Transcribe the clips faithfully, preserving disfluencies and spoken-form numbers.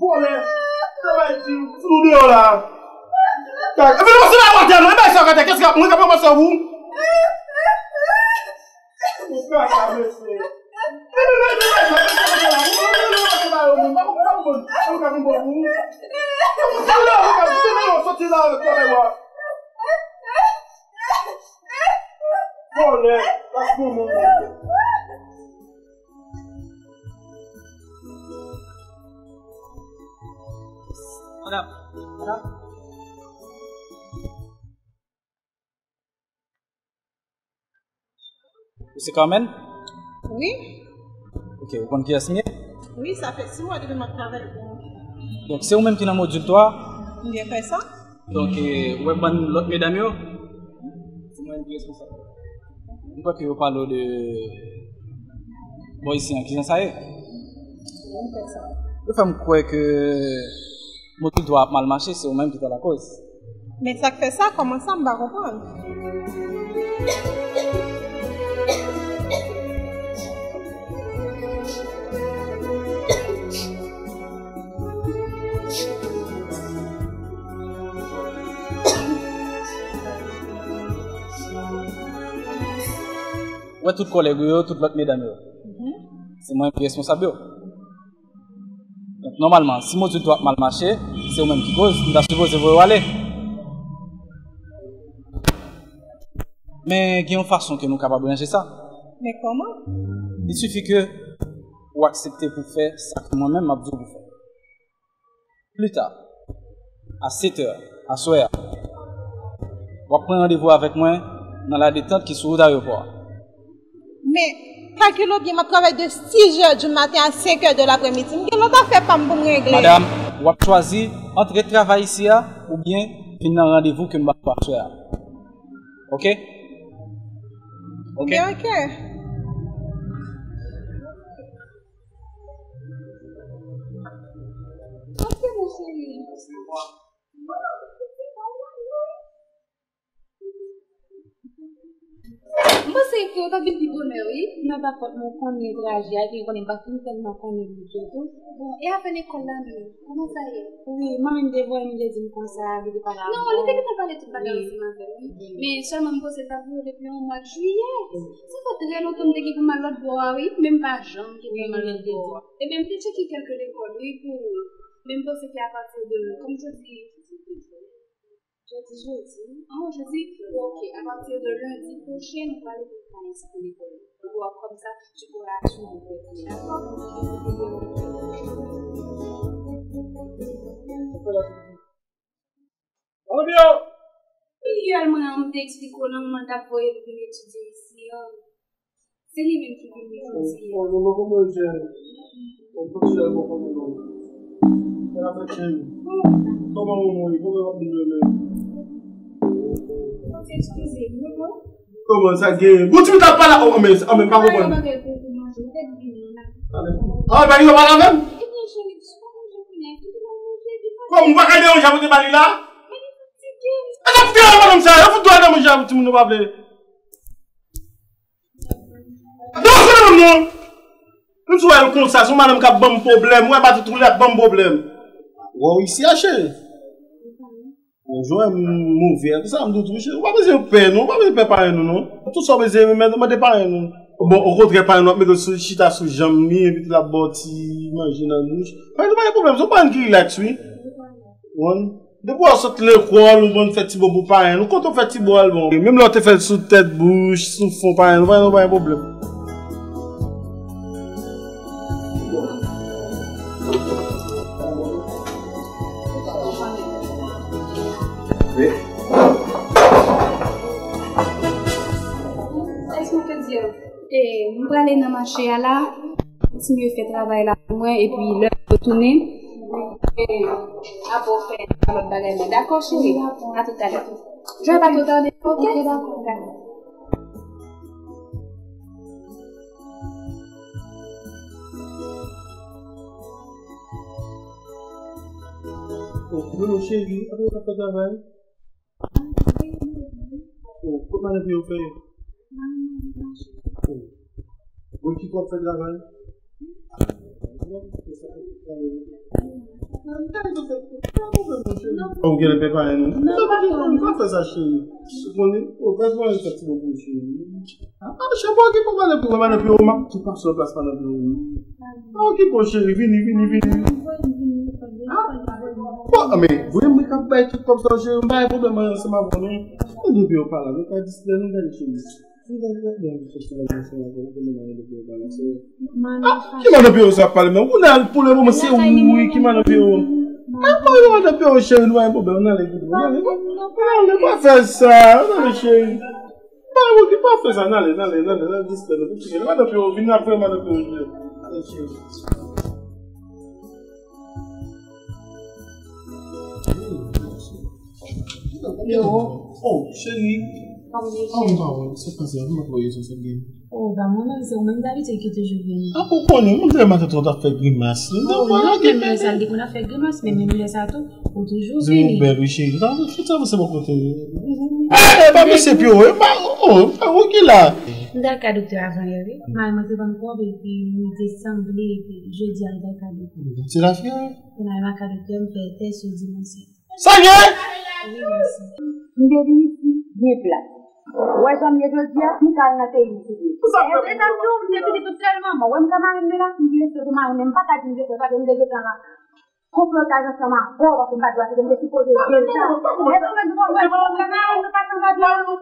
Vòlè! Travay di, sou deyò la. Kaka. Epi nou pase la atè non, e bay sa atè, kèske mwen ka pran sa pou ou? Ou kaka, mesye. Vòlè, lòt moun. Madam, madam. Ou se Carmen? Wi. Ok, ou konn kiyès m ye? Wi, sa fè sis mwa depi m ap travay pou ou. Donk, se ou menm ki nan modil twa? M byen kwè sa. Donk, eh, ou wè bann lòt medam yo? Se mwen menm ki responsab. M kwè ke yo pale w de bò isi an, kijan sa ye? Wi, m kwè sa. Yo fè m kwè ke modil twa ap mal mache, se ou menm ki te lakoz. Men sa k fè sa, kòman sa, m pa konprann. Ou wè tout kòlèg ou yo, tout lòt medam yo. Mhm. Se mwen ki responsab yo. Donk, nòmalman, si modil twa ap mal mache, se ou menm ki koz, m ta sipoze voye w ale. Men gen yon fason ke nou kapab ranje sa. Men kòman? Il suffit ke ou aksepte pou fè sa ke mwen menm m ap di w pou fè. Pli ta, a sèt è, aswè a, w ap pran randevou avèk mwen nan La Détente ki sou wout ayewopò a. Men, kalkile byen, m ap travay de six heures du matin à cinq heures de l'après-midi. M gen lòt afè pa m pou m regle. Madam, w ap chwazi ant ret travay isi a oubyen vin nan randevou ke m ba w aswè a. Ok? Ok? Byen, ok. Ok, mon chéri. M panse Ou t ap vin pi bonè, wi. Nan pa fòt mwen, ou konnen traje a, epi ou konnen m pa fin tèlman konnen li tou. Bon, e afè lekòl la menm, kòman sa ye? Wi, manmi m te voye m, li te di m konsa, li te pale avè w. Non, li te gentan pale tout bagay ansanm avè m, wi. Men sèlman m panse l t ap vini depi yon mwa jiyè. Sa fè trè lontan m te gen pou m al lòt bò a, wi, men m pa janm gen pou m al lòt bò a. Ebyen, m te tcheke kèlke lekòl, wi, pou ou. Men m panse ke apati de, kòm jodi, jodi, jodi, oh, jodi, bon, ok, apati de lendi pwochen, nou prale vin fè yon ti kou lekòl. Ou wè, kòmsa, tu pourras assurer tes cours, dakò? Anbyo! Yè mwen an, m te eksplike w nan moman l t ap voye l vin etidye isi an. Se li menm ki vin li jodi a. Bon, bon, bon, kòman l fè? Bon, bon, chè, bon, kòman nou? Sa la fèt, cheri? Kòman ou ye? Kòman w ap vin menm? Bon, eskize m, non? Kòman sa gen? Bon, timoun ta pale, oh, men, oh, men, pa konprann. Mwen pa gen bagay pou, pou manje, m te vin la. Ah, men, ah, pa gen bagay avè m? Ebyen, cheri, si w pa manje kounye a, kite l al manje, epi pa... Kòman, ou pa ka deranje a pote ba li la? Men li fatige. E sa fout yo madanm sa, yo fout dwe nan manje a pou timoun yo pa vle. Non, se madanm non. Menm si w wè l konsa, se yon madanm k ap ban m pwoblèm. Ou wè, pa tout woule ap ban m pwoblèm. Wè w isi a, cheri. Bon, jwè m move a. Kisa m di w tou, cheri? Ou pa bezwen pè, non. Ou pa bezwen pè parenn ou, non. Tout sa w bezwen, mande, mande parenn ou. Bon, okontrè, parenn ou ap mete w sou, chita sou janm li, epi l ap ba w ti manje nan bouch. Parenn ou pa gen pwoblèm, se yon parenn ki rilaks, wi. Ou konprann? Depi w sot lekòl, ou konn fè ti bo pou parenn ou. Kote w fè ti bo a l bon. Menm lè w te fè l sou tèt, bouch, sou fon parenn ou, parenn ou pa gen pwoblèm. Èske w te di yo? E, m prale nan mache a la, kontinye fè travay la pou mwen, epi lè m retounen, e, apre w fè lòt bagay mwen. Dakò, cheri? A toutalè. Jwè pa twò tande, oke? Dakò. Oh, hello, cheri, apre w ap fè travay? Oh, kot madanm yo fè? Oh. Bon, ki w ap fè travay? Oh, ou genlè pè parenn ou? Non, pa fè sa, cheri. Ou konnen, oh, gad mwen fè ti bon pou cheri. Ah, chè, pa okipe w, madanm Piro, madanm Piro, m ap tou pase w plas madanm Piro. Pa okipe w, cheri, vini, vini, vini. Ah, bon, men, voye mwen k ap bay tout kòb sa yo, cheri, m pa gen pwoblèm ansanm avè w, non. Madanm Piro pa la, nou ka distrè, nou gade, cheri. Nou gade, gade, gade, festival ansanm avè w, konnen madanm Piro pa la, cheri. Ah, ki madanm Piro sa ap pale, men? Ou la, pou le moman, se ou, wi, ki madanm Piro? Ah, pa gen madanm Piro, cheri, nou pa gen pwoblèm, nou ale, nou ale, nou ale, pa fè sa, nou ale, cheri. Pa, ou ki pa fè sa, n ale, n ale, n ale, n ale distrè nou. Pitit, madanm Piro vin ap fè madanm Piro jwe. Ale, cheri. Piro. Oh, cheri. Kòman w ye? Oh, m pa wè. Sa k pase? Kòman w ye? Sa k gen? Oh, pa mwen menm, se ou menm dabitid ki toujou vini. Ah, ou konnen, mwen te maten twò t ap fè grimas. Oh, non, menm lè sa, l te konn ap fè grimas, men menm lè sa tou, ou toujou vini. Di ou bèl, wi, cheri. Sa, fout sa, se bò kote. Eh, pa mesye Piro, eh, pa, oh, pa, ou ki la? M t al ka doktè avan yè, wi. Mari mwen te ban m kòb, epi li te sanble, epi jodi a, m t al ka doktè. Ti lafyè? Mari mwen ka doktè, m fè tès yo di mwen se. Sa gen? Wi, mèsi. M te vin isi, byen plat. Ou wè jan m ye jodi a, m ka al nan peyi m si Dye vle. Sa fè. E, e sa tou, m te vini tout sèlman. Mwen, wè m ka mari m la, m vin lese pou mari m, men m pa ka di m lese, paske m te gentan la. Konplotay ansanm avè w, paske m pa t dwe, se m te sipoze di l sa. Èske w konprann? Mwen menm,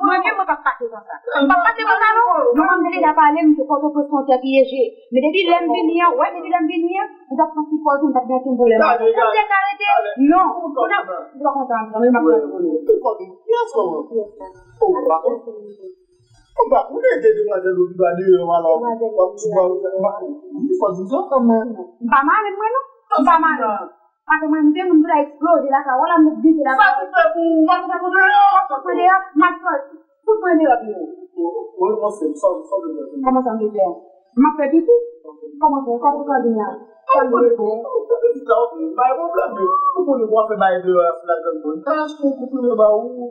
mwen p ap pase konsa. M p ap pase konsa, non. Non, mwen, m te deja pale, m te Pòtoprens, se yon tè pyeje. Men depi lè m vini an, wè, depi lè m vini an, m t ap pran ti pòz, m t ap gen ankenn pwoblèm. Ou te ka rete? Non. Ou pa kontan, non, men m ap rete. Ou pa kontan? Yes, kòman? Ou pa kontan? Ou pa kontan de demwazèl ou ki ba deyò, alò, w ap di, w ap, w ap, wi, fò di sa kanmenm. M pa mare mwen, non. M pa mare. Paske mwen, m te moun pou ta eksploze lakay ou la, m met dife lakay ou. Sa ki fè pou ou pa kontan pou deyò? Fout mwen deyò, m ap sòti. Fout mwen deyò, Piro. Ou, ou, ou, ou, sa, sa w vle fè? Kòman sa m vle fè? M ap fè pitit. Kòman pou, kòman pou sa vini a? Sa m vle fè? Ou fè pitit la, ok. Pa gen pwoblèm, men ou konnen pou w ap fè bagay deyò a, se ladan l bon. Ka achte yon konprime ba ou.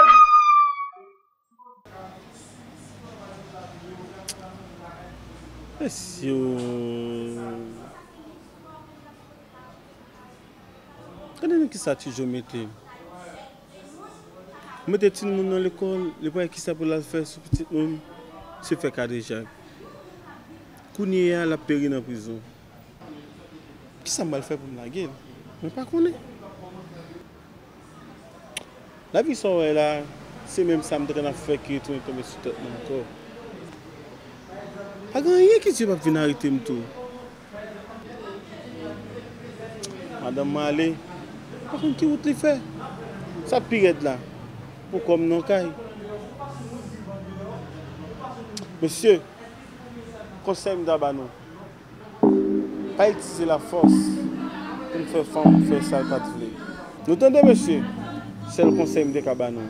Mesye, gade nan kisa Ti Jo mete. Mete timoun nan lekòl, li pa wè kisa pou l al fè sou pitit moun, se fè kadejak. Kounye a, l ap peri nan prizon. Kisa m pral fè pou m lage l? Mwen pa konnen. Lavi sa w wè la, se menm sa m t ann ap fè ki retounen tonbe sou tèt mwen ankò. Pa gen anyen ki di yo p ap vin arete m tou. Madanm mwen ale, m pa konn ki wout li fè. Sa pi rèd la, pou kò m nan kay. Mesye, konsèy m ta ba nou. Pa itilize lafòs pou n fè fanm fè sa l pa t vle. Nou tande, mesye? Sèl konsèy m te ka ba nou.